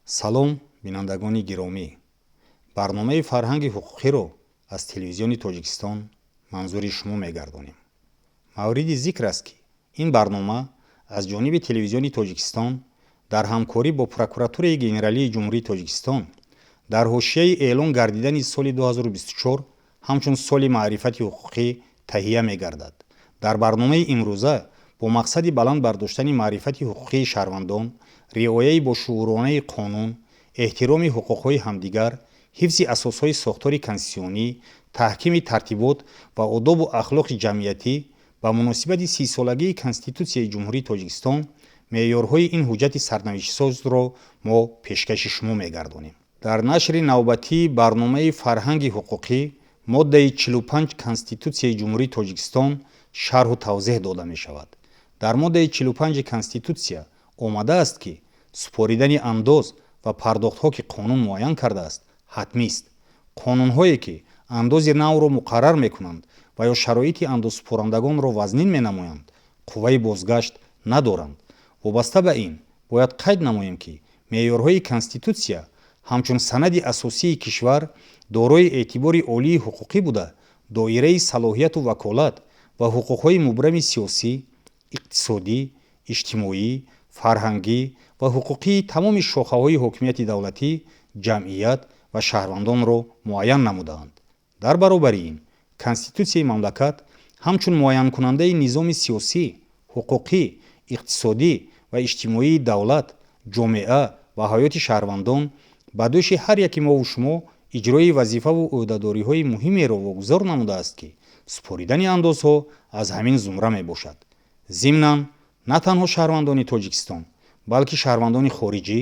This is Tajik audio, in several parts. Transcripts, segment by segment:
Салом, бинандагони гиромӣ! Барномаи «Фарҳанги ҳуқуқиро» аз Телевизиони Тоҷикистон манзури шумо мегардонем. Мавриди зикр аст, ки ин барнома аз ҷониби Телевизиони Тоҷикистон дар ҳамкорӣ бо Прокуратураи Генералии Ҷумҳурии Тоҷикистон дар ҳошияи эълон гардидани соли 2024 ҳамчун соли маърифати ҳуқуқӣ таҳия мегардад. Дар барномаи имрӯза бо мақсади баланд бардоштани маърифати ҳуқуқии шаҳрвандон, риояи бошууронаи қонун, эҳтироми ҳуқуқҳои ҳамдигар, ҳифзи асосҳои сохтори конститутсионӣ, таҳкими тартибот ва одобу ахлоқи ҷамъиятӣ, ба муносибати 30-солагии Конститутсияи Ҷумҳурии Тоҷикистон меъёрҳои ин ҳуҷҷати сарнавиштсозро мо пешкаши шумо мегардонем. Дар нашри навбатии барномаи «Фарҳанги ҳуқуқӣ» моддаи 45 Конститутсияи Ҷумҳурии Тоҷикистон шарҳу тавзеҳ дода мешавад. Дар моддаи 45 Конститутсия омадааст, ки супоридани андоз ва пардохтҳо, ки қонун муайян кардааст, ҳатмист. Қонунҳое, ки андози навро муқаррар мекунанд ва ё шароити андозсупорандагонро вазнин менамоянд, қувваи бозгашт надоранд. Вобаста ба ин бояд қайд намоем, ки меъёрҳои Конститутсия ҳамчун санади асосии кишвар дорои эътибори олии ҳуқуқӣ буда, доираи салоҳияту ваколат ва ҳуқуқҳои мубрами сиёсӣ, иқтисодӣ, иҷтимоӣ, фарҳангӣ ва ҳуқуқии тамоми шохаҳои ҳокимияти давлатӣ, ҷамъият ва шаҳрвандонро муайян намудаанд. Дар баробари ин, Конститутсияи мамлакат ҳамчун муайянкунандаи низоми сиёсӣ, ҳуқуқӣ, иқтисодӣ ва иҷтимоии давлат, ҷомеа ва ҳаёти шаҳрвандон ба дӯши ҳар яки мову шумо иҷрои вазифаву ӯҳдадориҳои муҳимеро вогузор намудааст, ки супоридани андозҳо аз ҳамин зумра мебошад. Зимнан, на танҳо шаҳрвандони Тоҷикистон, балки шаҳрвандони хориҷӣ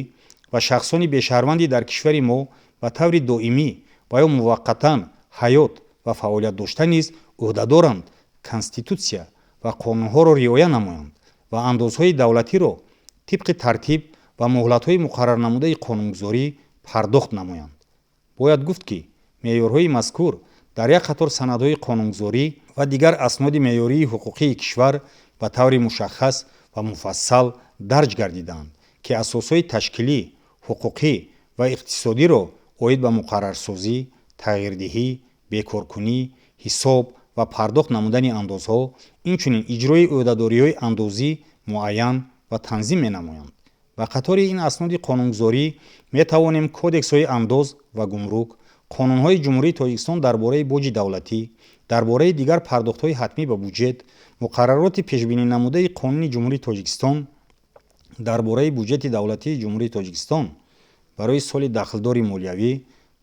ва шахсони бешаҳрвандӣ дар кишвари мо ба таври доимӣ ва ё муваққатан ҳаёт ва фаъолият дошта низ ӯҳдадоранд Конститутсия ва қонунҳоро риоя намоянд ва андозҳои давлатиро тибқи тартиб ва муҳлатҳои муқаррарнамудаи қонунгузорӣ пардохт намоянд. Бояд гуфт, ки меъёрҳои мазкур дар як қатор санадҳои қонунгузорӣ ва дигар асноди меъёрии ҳуқуқии кишвар ба таври мушаххас ва муфассал дарҷ гардидаанд, ки асосҳои ташкилӣ, ҳуқуқӣ ва иқтисодиро оид ба муқаррарсозӣ, тағйирдиҳӣ, бекоркунӣ, ҳисоб ва пардохт намудани андозҳо, инчунин иҷрои ӯҳдадориҳои андозӣ муайян ва танзим менамоянд. Ба қатори ин асноди қонунгузорӣ метавонем кодексҳои андоз ва гумрук, қонунҳои Ҷумҳурии Тоҷикистон дар бораи боҷи давлатӣ, дар бораи дигар пардохтҳои ҳатмӣ ба буҷет, муқаррароти пешбининамудаи Қонуни Ҷумҳурии Тоҷикистон дар бораи буҷети давлатии Ҷумҳурии Тоҷикистон барои соли дахлдори молиявӣ,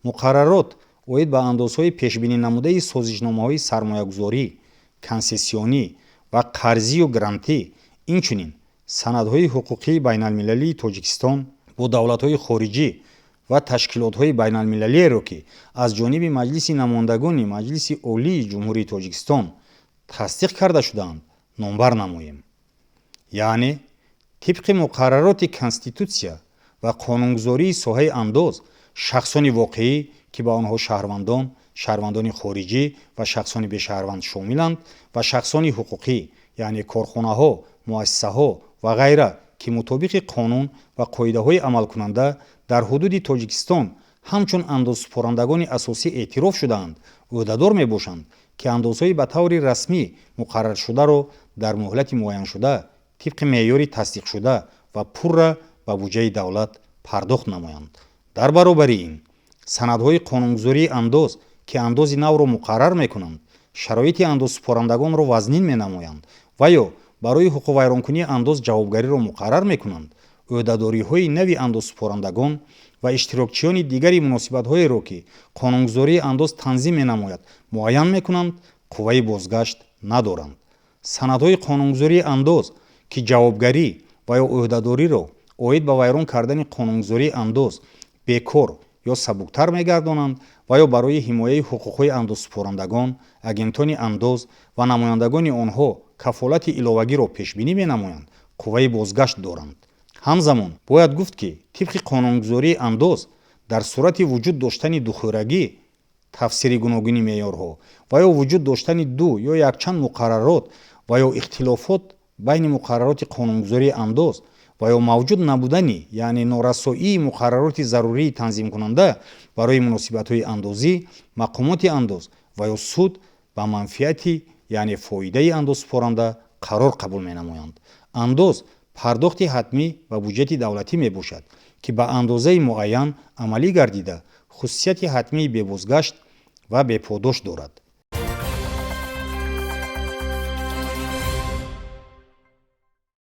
муқаррарот оид ба андозҳои пешбининамудаи созишномаҳои сармоягузорӣ, консессионӣ ва қарзию грантӣ, инчунин санадҳои ҳуқуқии байналмилалии Тоҷикистон бо давлатҳои хориҷӣ ва ташкилотҳои байналмилалиеро, ки аз ҷониби Маҷлиси Намояндагони Маҷлиси Олии Ҷумҳурии Тоҷикистон тасдиқ карда шудаанд, номбар намоем. Яъне, тибқи муқаррароти Конститутсия ва қонунгузории соҳаи андоз, шахсони воқеӣ, ки ба онҳо шаҳрвандон, шаҳрвандони хориҷӣ ва шахсони бешаҳрванд шомиланд, ва шахсони ҳуқуқӣ, яъне корхонаҳо, муассисаҳо ва ғайра, ки мутобиқи қонун ва қоидаҳои амалкунанда дар ҳудуди Тоҷикистон ҳамчун андозсупорандагони асосӣ эътироф шудаанд, ӯҳдадор мебошанд, ки андозҳои ба таври расмӣ муқарраршударо дар муҳлати муайяншуда, тибқи меъёри тасдиқшуда ва пурра ба буҷаи давлат пардохт намоянд. Дар баробари ин, санадҳои қонунгузории андоз, ки андози навро муқаррар мекунанд, шароити андозсупорандагонро вазнин менамоянд ва ё барои ҳуқуқвайронкунии андоз ҷавобгариро муқаррар мекунанд, ӯҳдадориҳои нави андозсупорандагон ва иштирокчиёни дигари муносибатҳоеро, ки қонунгузории андоз танзим менамояд, муайян мекунанд, қувваи бозгашт надоранд. Санадҳои қонунгузории андоз, ки ҷавобгарӣ ва ё ӯҳдадориро оид ба вайрон кардани қонунгузории андоз бекор ё сабуктар мегардонанд ва ё барои ҳимояи ҳуқуқҳои андозсупорандагон, агентони андоз ва намояндагони онҳо кафолати иловагиро пешбинӣ менамоянд, қувваи бозгашт доранд. Ҳамзамон бояд гуфт, ки тибқи қонунгузории андоз, дар сурати вуҷуд доштани духӯрагӣ, тафсири гуногуни меъёрҳо ва ё вуҷуд доштани ду ё якчанд муқаррарот ва ё ихтилофот байни муқаррароти қонунгузории андоз ва ё мавҷуд набудани, яъне норасоии муқаррароти зарурии танзимкунанда барои муносибатҳои андозӣ, мақомоти андоз ва ё суд ба манфиати, яъне фоидаи андозсупоранда қарор қабул менамоянд. Андоз пардохти ҳатмӣ ба буҷети давлатӣ мебошад, ки ба андозаи муайян амалӣ гардида, хусусияти ҳатмии бебозгашт ва беподош дорад.